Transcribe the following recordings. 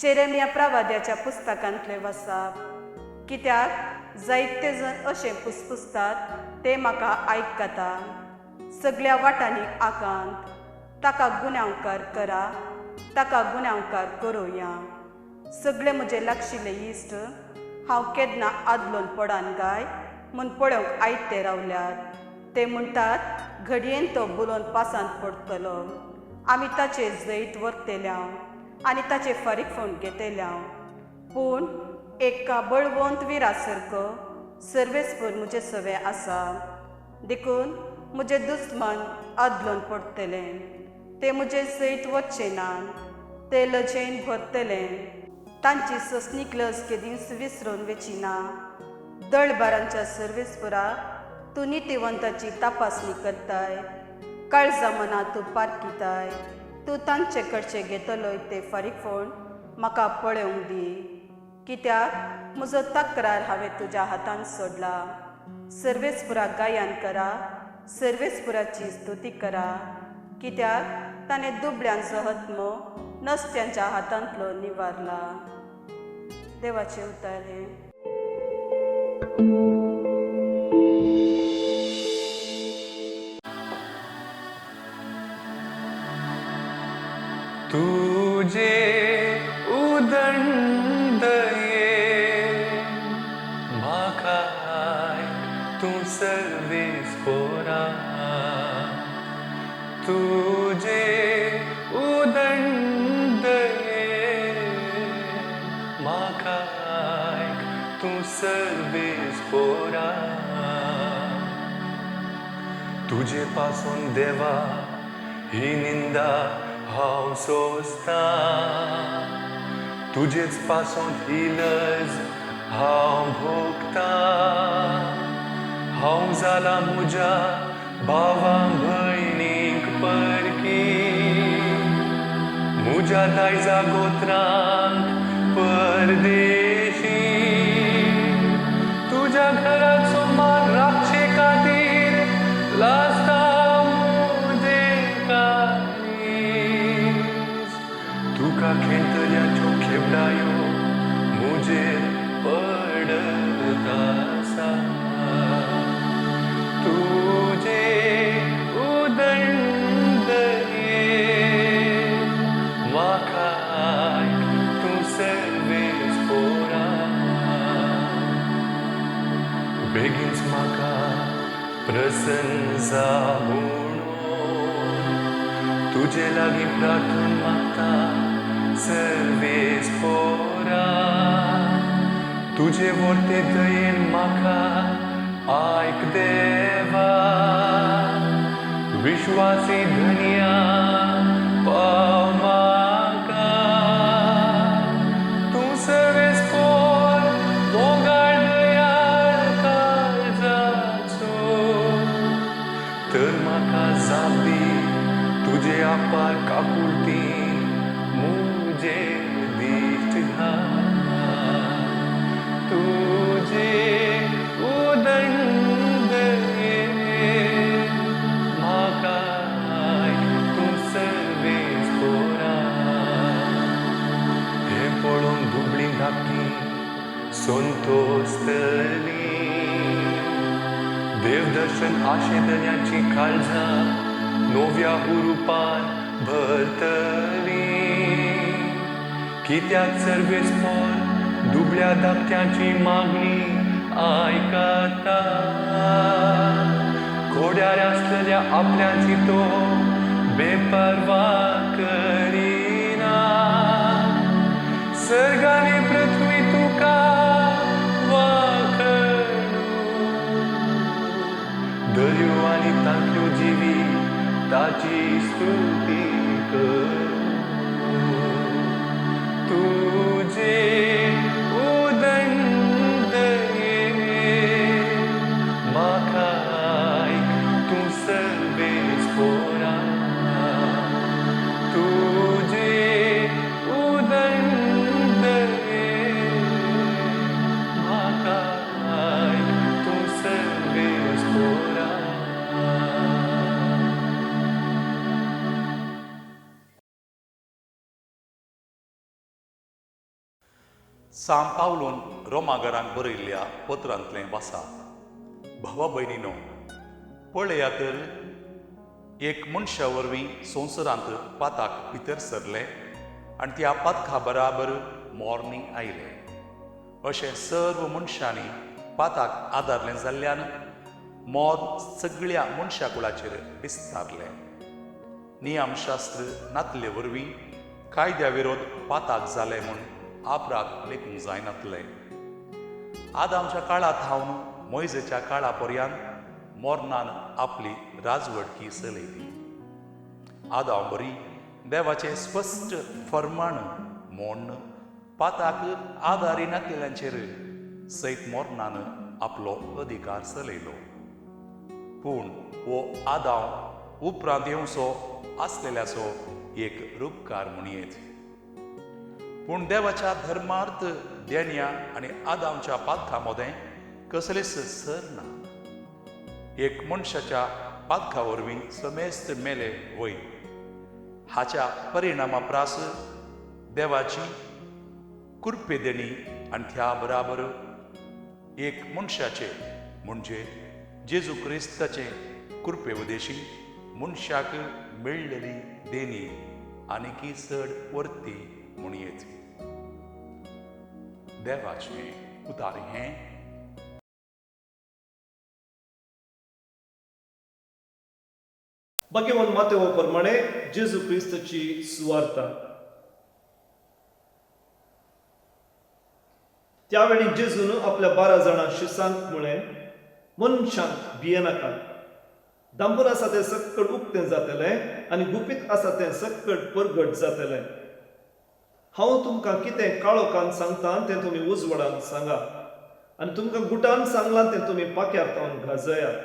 Jeremiah प्रवाद्याच्या पुस्तकांतले वसाप. कित्याक जायते जण अशें पुसपुसतात ते म्हाका आयकता. सगळ्या वाटांनी आकांत, ताका गुन्यांवकार करा, ताका गुन्यांवकार करुया. सगळे म्हजे लागशिल्ले इश्ट हांव केन्ना आदलोन पडान गाय म्हूण पळोवंक आयते रावल्यात. ते म्हणटात घडयेन तो बुलोवन पासांत पडटलो, आमी ताचे जैत व्हरतल्या आनी ताचे फारीकफोन घेतल्या. पूण एका बळवंत विरा सारको सर्वेस्पर म्हजे सवे आसा, देखून म्हजे दुस्मान आदलोन पडटले. ते म्हजे जैत वचचे ना, ते लजेन भरतले. तांची सोंसणीक लज केदींच विसरून वची ना. दळबारांच्या सर्वेस्परा, तूं नितिवंताची तपासणी करताय, काळजा मनां तूं पारखिताय. तूं तांचे कडचे घेतलोय ते फारीकफोन म्हाका पळोवंक दी, कित्याक म्हजो तक्रार हांवें तुज्या हातान सोडला. सर्वेस्पुराक गायन करा, सर्वेस्पुराची स्तुती करा, कित्याक ताणें दुबळ्यांचो हत्मो नसत्यांच्या हातांतलो निवारला. देवाचें उतर हें. तुझे उदंडये म्हाका तूं सर्वेस पोरा, तुझे उदंडये म्हाका तूं सर्वेस पोरा. तुझे पासून देवा ही निंदा हांव सोंसता, तुजेच पासून ही लज हांव भोगता. हांव जाला म्हज्या भावा भयणीक परकी, म्हज्या दायजा गोत्रांक परदेशी. तुज्या घराचो मान राखचे खातीर लाजता म्हजें काळीज. तुका खेळटल्याच्यो खेबडायो म्हजेर पडत आसा. तुजे उदंडये म्हाका तूं सर्वेस पोरा. बेगीनच म्हाका प्रसन्न जा म्हणून तुजे लागीं प्रार्थना मागता सर्वेस पोरा. तुजे वर्ते दयेन म्हाका आयक देवा, विश्वासी धनया पाव म्हाका. तूं सर्वेस पोर मोगाळ दयाळ काळजाचो, तर म्हाका जाप दी तुजे आपार काकुळटी म्हजे दिश्ट घाल. तुजे उदंडये म्हाका तूं सर्वेस पोरा. हें पळोवन दुबळीं धाकटीं संतोसतलीं, देवदर्शन आशेतल्यांची काळजां नव्या हुरुपान भरतलीं. कित्याक सर्वेस पोर दुबळ्या धाकट्यांची मागणी आयकता, घोड्यार आसलेल्या आपल्याची तो बेपर्वा करिना. सर्गाने पृथ्वी तुका वाखणू, दर्यो आनी तांतल्यो जिवी ताची स्तुती करूं. तुजे उदंडये म्हाका तूं सर्वेस पोरा, तुजे उदंडये म्हाका तूं सर्वेस पोरा. सां पावलून रोमागरांक बरयल्ल्या पत्रांतलें वासा. भावा भयणीनो, पळया तर एक मनशा वरवीं संवसारांत पाताक भितर सरलें आनी त्या पातका बराबर मोर्नी आयलें. अशें सर्व मनशांनी पाताक आदारलें जाल्ल्यान मोर सगळ्या मनशा कुळाचेर विस्तारलें. नियमशास्त्र नातले वरवीं कायद्या विरोध पाताक जालें म्हूण आपराक लेखूंक जायनातलें. आदामच्या काळांत हावन मोयजेच्या काळा पर्यान मोरनान आपली राजवटकी चलयली. आदांव बरी देवाचें स्पश्ट फर्माण म्हूण पाताक आदारी नातलेल्यांचेर सयत मोरनान आपलो अधिकार चलयलो. पूण हो आदांव उपरांत येवचो आसलेल्याचो एक रुपकार म्हणयेत. पूण देवाच्या धर्मार्थ देण्या आनी आदांवच्या पातका मदें कसलेच सर ना. एक मनशाच्या पातका वरवीं समेस्त मेले वय. हाच्या परिणामा प्रास देवाची कृपे देणी आनी त्या बराबर एक मनशाचे म्हणजे जेजू क्रिस्ताचे कृपे उदेशी मनशाक मेळ्ळेली देणी आनीकी चड वर्ती म्हणयेत. देवाचें उतार हें. भाग्यवान मातेव प्रमाणे जेजू क्रिस्ताची सुवार्ता. त्यावेळी जेजून आपल्या 12 जाणां शिसांक म्हळें, मनशांक भियेनाकात. दांबून आसा तें सक्कड उक्तें जातलें आनी गुपीत आसा तें सक्कड परगट जातलें. हांव तुमकां कितें काळोखान सांगता तें तुमी उजवाडान सांगा आनी तुमकां गुटान सांगलां तें तुमी पाक्यार तावन गाजयात.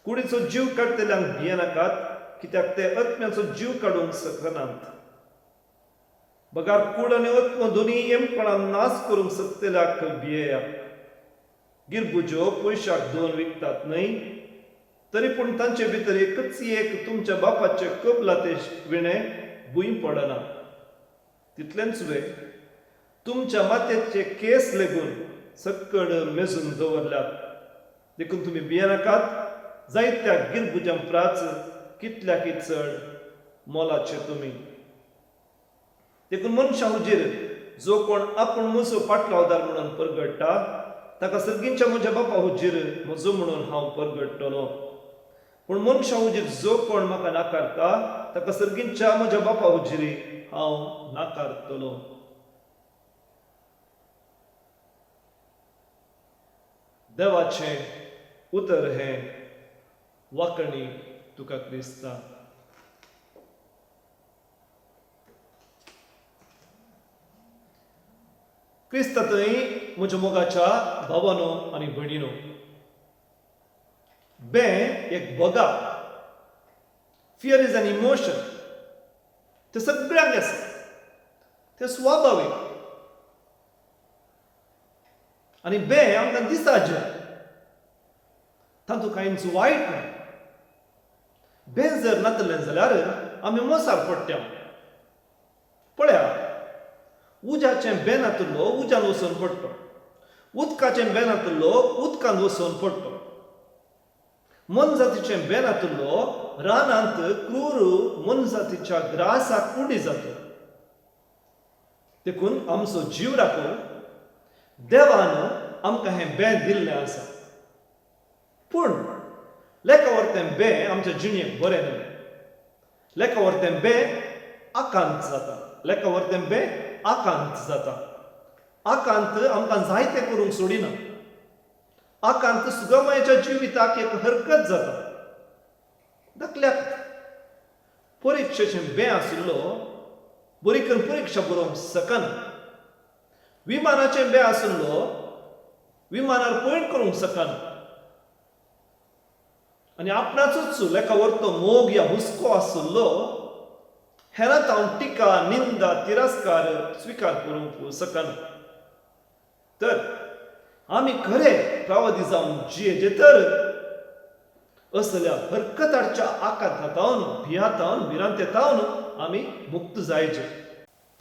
कुडीचो जीव काडटल्यांक भियेनाकात, कित्याक ते आत्म्याचो जीव काडूंक शकनात. बगार कूड आनी आत्मो दोनी एमपणान नाश करूंक शकतल्याक भियेया. गिरबुज्यो पयशाक 2 विकतात न्हय? तरी पूण तांचे भितर एकच एक तुमच्या बापाचे कबलाते विणें भूंय पडना. तितलेंच वे, तुमच्या माथ्याचे केस लेगून सक्कड मेजून दवरल्यात. देखून तुमी भियेनाकात. जायत्या गिरबुजां प्राच कितल्याकी चड मोलाचे तुमी. देखून मनशा हुजीर जो कोण आपूण म्हजो पाटलावदार म्हणून परगट्टा ताका सर्गींच्या म्हज्या बापा हुजीर म्हजो म्हणून हांव परगट्टलो. पूण मनशा हुजीर जो कोण म्हाका नाकारता ताका सर्गींच्या म्हज्या बापा हुजीर हांव नाकारतलो. देवाचें उतर हें वाकणी तुका क्रिस्ता. क्रिस्ता थंय म्हज्या मोगाच्या भावानो आनी भयणीनो, बें एक बगा. Fear is an emotion. तें सगळ्यांक आसा, तें स्वाभावीक. आनी बें आमकां दिसाचें, तातूंत कांयच वायट ना. बें जर नातलें जाल्यार आमी मोसार पडटा. पळया, उज्याचें बें नातलो उज्यान वचून पडटा, उदकाचें बें नातलो उदकान वचून पडटा, मनजातीचें बें नातलो रानांत क्रूर मनजातीच्या ग्रासाक उडी जाता. देखून आमचो जीव राखूंक देवान आमकां हें बें दिल्लें आसा. पूण लेखा वरतें बें आमच्या जिणेक बरें न्हय. लेखा वरतें बें आकांत जाता. लेखा वरतें बें आकांत जाता. आकांत आमकां जायतें करूंक सोडिना. आकांत सुगमयाच्या जिविताक एक हरकत जाता. धाकल्याक परिक्षेचें बें आशिल्लो बरी करून परिक्षा बरोवंक शकना. विमानाचें बें आशिल्लो विमानार पयण करूंक शकना. आनी आपणाचोच लेखा वरतो मोग या हुस्को आशिल्लो हेरां तावन टिका, निंदा, तिरस्कार स्विकार करूंक शकना. तर आमी खरे प्रावदी जावन जियेचे तर असल्या हरकताच्या आकांतावन, भियातावन, भिरांतेतावन आमी मुक्त जायचे.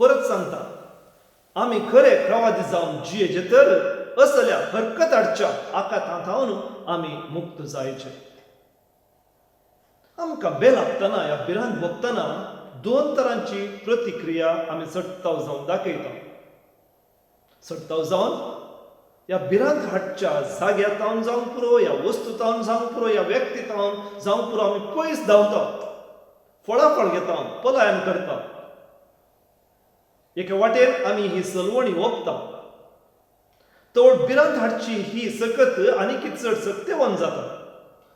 परत सांगता, आमी खरे प्रवादी जावन जियेचे तर असल्या हरकत हाडच्या आकांतां थावन आमी मुक्त जायचे. आमकां बेल लागतना या भिरांत भोगतना दोन तरांची प्रतिक्रिया आमी चडताव जावन दाखयता. चडताव जावन ह्या भिरांत हाडच्या जाग्या तावन जावंक पुरो, ह्या वस्तू तावन जावंक पुरो, ह्या व्यक्ती तावन जावंक पुरो, आमी पयस धांवता, फळाफळ घेता, पलायन करता. एके वाटेन आमी ही सलवणी ओंपता. तवळ भिरांत हाडची ही सकत आनीक चड सक्तेवन जाता,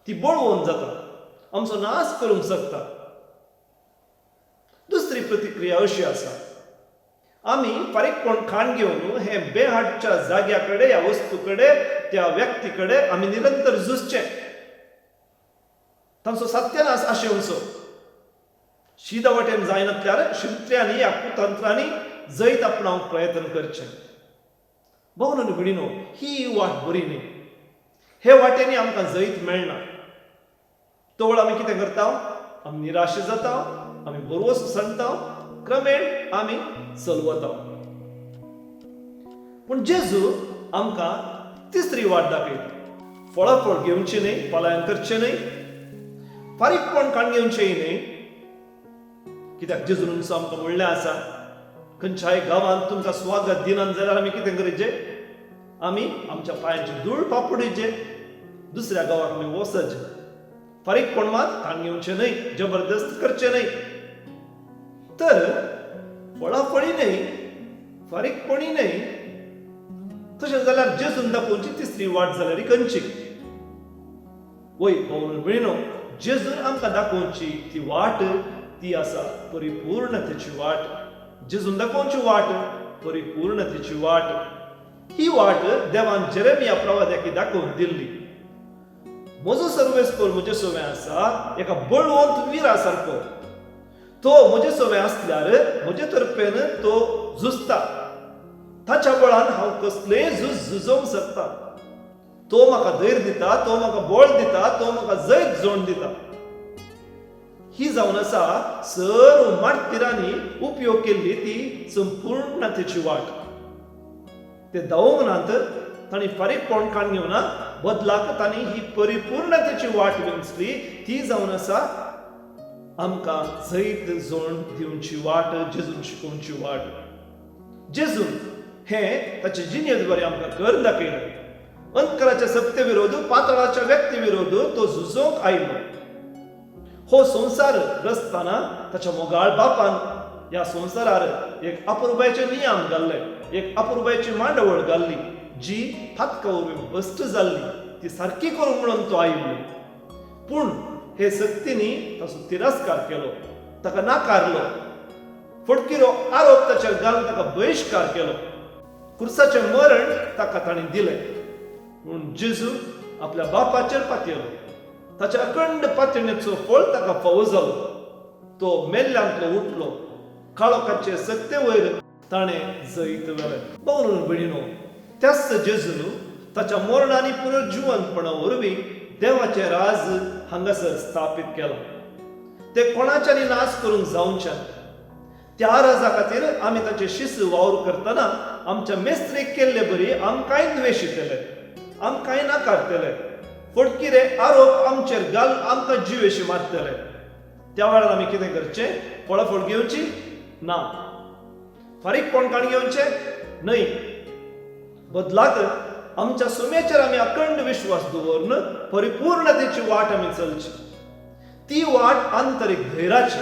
ती बळवून जाता, आमचो नाश करूंक शकता. दुसरी प्रतिक्रिया अशी आसा, आमी फारीकपण खाण घेवन हे बेहाडच्या जाग्या कडेन, ह्या वस्तू कडेन, त्या व्यक्ती कडेन आमी निरंतर झुजचें, तांचो सत्यानाश आशेवचो. शिदा वाटेन जायनातल्यार शिंत्र्यांनी ह्या कुतंत्रांनी जैत आपणावंक प्रयत्न करचें. भोवन भयणीनो, ही वाट बरी न्ही. हे वाटेनी आमकां जैत मेळना. तवळ आमी कितें करता? आमी निराश जाता, आमी बरोस सणटा, क्रमेण आमी चलवता. पूण जेजू आमकां तिसरी वाट दाखयता. फळाफळ घेवची न्हय, पलायन करचें न्हय, फारीकपण काण घेवचें न्हय. कित्याक जेजून आमकां म्हणलें आसा, खंयच्याय गांवांत तुमकां स्वागत दिनात जाल्यार आमी कितें करचें? आमी आमच्या पांयांची धूळ पापुडीचे, दुसऱ्या गांवाक आमी वचचें. फारीकपण मात काण घेवचें न्हय, जबरदस्त करचें न्हय. तर फळाफळी न्हय, फारीकपणी न्हय, तशें जाल्यार जेजून दाखोवची तिसरी वाट जाल्यार खंयची? वय भोवन भयणो, जेजून आमकां दाखोवची ती वाट ती आसा परिपूर्णतेची वाट. जेजून दाखोवची वाट परिपूर्णतेची वाट. ही वाट देवान जेरेमिया प्रवाद्याक दाखोवन दिल्ली. म्हजो सर्वेस्पर म्हजे सोवे आसा, एका बळवंत विरा सारको. तो म्हजे सोवे आसल्यार म्हजे तर्फेन तो झुजता. ताच्या बळान हांव कसलेय झूज झुजोवंक शकता. तो म्हाका धैर्य दिता, तो म्हाका बळ दिता, तो म्हाका जैत जोड दिता. ही जावन आसा सर्व मार्तिरांनी उपयोग केल्ली ती संपूर्णतेची वाट. ते धांवूंक नात, तांणी फारीकपण काण घेवना, बदलाक तांणी ही परिपूर्णतेची वाट वेंचली. ती जावन आसा आमकां जैत जोड दिवची वाट, जेजून शिकोवची वाट. जेजून हें ताचे जिणेद्वारे आमकां कर दाखयलें. अंतकराच्या सत्य विरोध, पातळाच्या व्यक्ती विरोध तो झुजोवंक आयलो. हो संवसार रचतना ताच्या मोगाळ बापान ह्या संवसारार एक अपुरबायचे नियम घाल्ले, एक अपुरबायची मांडवळ घाल्ली, जी फातका वरवीं भश्ट जाल्ली, ती सारकी करूंक म्हणून तो आयिल्लो. पूण हे सक्तींनी ताचो तिरस्कार केलो, ताका नाकारलो, फटकिरो आरोप ताचेर घालून ताका बहिश्कार केलो. खुर्साचें मरण ताका ताणें दिलें. पूण जेजू आपल्या बापाचेर पातयेलो. ताच्या अखंड पातयेणेचो फळ ताका फावो जालो. तो मेल्ल्यांतलो उठलो, काळोखाचे सक्ते वयर ताणें जैत व्हेलें. भोवन भयणीनो, त्याच जेजून ताच्या मरण आनी पुनर्जिवंतपणा वरवीं देवाचें राज हांगासर स्थापीत केलां. ते कोणाच्यानी नाश करूंक जावचें. त्या राजा खातीर आमी ताचे शिस्त वावर करतना आमच्या मेस्त्रीक केल्ले बरी आमकांय द्वेशितले, आमकांय नाकारतले, फटकिरे आरोप आमचेर घाल आमकां जिवेशी मारतले. त्या वेळार आमी कितें करचें? फळाफळ घेवची ना, फारीकपण काण घेवचें न्हय. बदलाक आमच्या सुमेचेर आमी अखंड विश्वास दवरून परिपूर्णतेची वाट आमी चलची. ती वाट आंतरीक धैर्याची.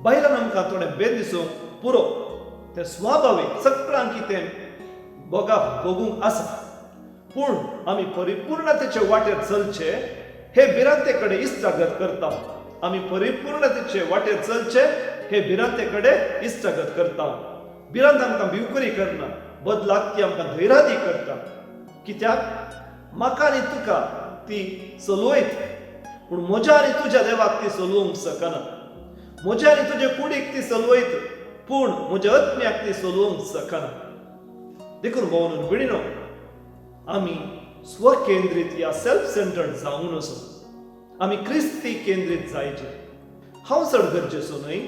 बायलान आमकां थोडें बेद दिसूंक पुरो, तें स्वाभावीक, सगळ्यांक तें भोगा भोगूंक आसा. पूण आमी परिपूर्णतेचे वाटेर चलचे हे भिरांते कडेन इश्टागत करता. आमी परिपूर्णतेचे वाटेर चलचे हे भिरांते कडेन इश्टागत करता. भिरांत आमकां भिवकुरी करना, बदलाक ती आमकां धैर्यादी करता. कित्याक म्हाका आनी तुका ती चलवयत, पूण म्हज्या आनी तुज्या देवाक ती चलोवंक शकना. म्हज्या आनी तुजे कुडीक ती चलवयत, पूण म्हज्या आत्म्याक ती चलोवंक शकना. देखून भोवन भयणीनो, आमी स्वकेंद्रीत या सेल्फ सेंटर्ड जावं नजो, आमी क्रिस्ती केंद्रीत जायचे. हांव चड गरजेचो न्हय,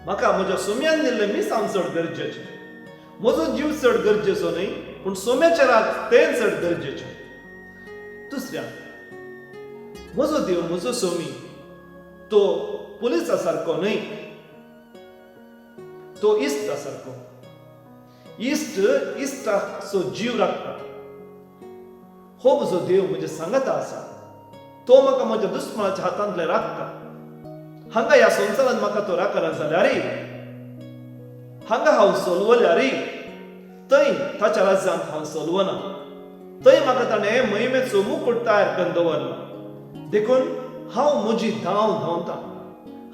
म्हाका म्हज्या सुम्यान दिल्लें मिसांव चड गरजेचें. म्हजो जीव चड गरजेचो न्हय, पूण सोम्याचें राज तें चड गरजेचें. दुसऱ्या, म्हजो देव म्हजो सोमी तो पुलिसा सारको न्हय, तो इश्टा सारको. इश्ट इश्टाचो जीव राखता. हो म्हजो देव म्हजे सांगाता आसा, तो म्हाका म्हज्या दुस्मानाच्या हातांतले राखता. हांगा ह्या संवसारांत म्हाका तो राखना जाल्यार, हांगा हांव सोलवल्यार, थंय ताच्या राज्यांत हांव सोलवना. थंय म्हाका ताणें महिमेचो मुकूट तयार करून दवरला. देखून हांव म्हजी धांव धांवता,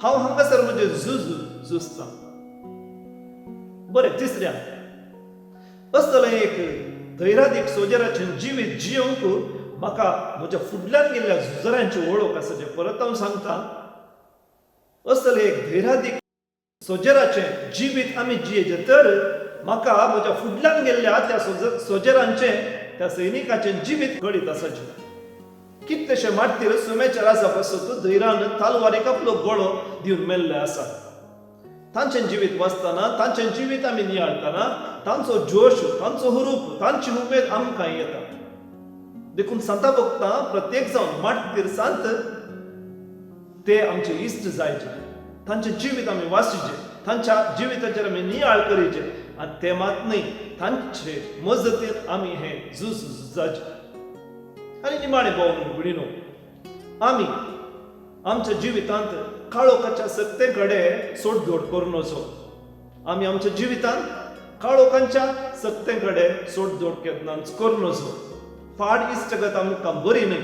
हांव हांगासर म्हजें झूज झुजता. बरें, तिसऱ्या, असलें एक धैर्यादीक सोजराचें जिवीत जियोवंक म्हाका म्हज्या फुडल्यान गेल्ल्या झुजाऱ्यांची वळख आसा. जें परत हांव सांगता, असलें एक धैर्यादीक सोजराचें जिवीत आमी जियेचें तर म्हाका म्हज्या फुडल्यान गेल्ल्या त्या सोजरांचें, त्या सैनिकाचें जिवीत कळीत आसाचें. कितलेशे मार्तीर सुमेच्या राजा पासत धैरान तालवारीक आपलो गळो दिवन मेल्ले आसा. तांचें जिवीत वाचतना, तांचें जिवीत आमी नियाळतना तांचो जोश, तांचो हुरूप, तांची उमेद आमकां येता. देखून सांता भोगता प्रत्येक जावन मार्तीर सांत ते आमचे इश्ट जायचे, तांचें जिवीत आमी वाचिचें, तांच्या जिविताचेर आमी नियाळ करीचे आनी ते मात न्हय, तांचे मजतीन आमी हें झूज झुजाचें. आनी निमाणें भोव भयणीनो, आमी आमच्या जिवितांत काळोखाच्या सक्ते कडेन सोडदोड करून वचो. आमी आमच्या जिवितांत काळोखांच्या सक्ते कडेन सोडदोड केन्नाच करून वचो. पाड इश्टगत आमकां बरी न्हय.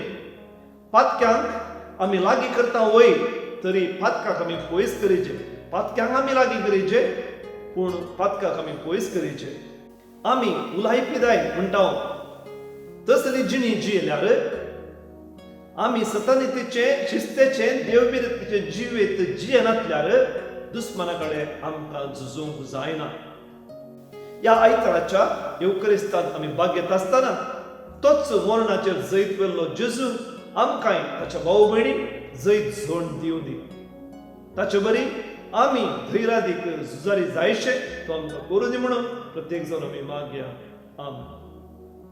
पातक्यांक आमी लागीं करता वय तरी पातकाक आमी पयस करीचे. पातक्यांक आमी लागीं करीचे पूण पातकाक आमी पयस करीचे. आमी उलायपी जाय म्हणटा तसली जिणी जियेल्यार आमी सतानितीचे, शिस्तेचे, देवबिरतीचे जिवीत जियेनातल्यार दुस्माना कडेन आमकां झुजूंक जायना. ह्या आयताराच्या येवकरिस्तांत आमी भाग घेता आसतना तोच मरणाचेर जैत व्हेल्लो जेजू आमकांय ताच्या भाव भयणीक जैत झोण दिवं दी. ताचे बरी आमी धैरादीक झुजारी जायशे तो आमकां करूं दी म्हणून प्रत्येक जाण आमी मागया. आमेन.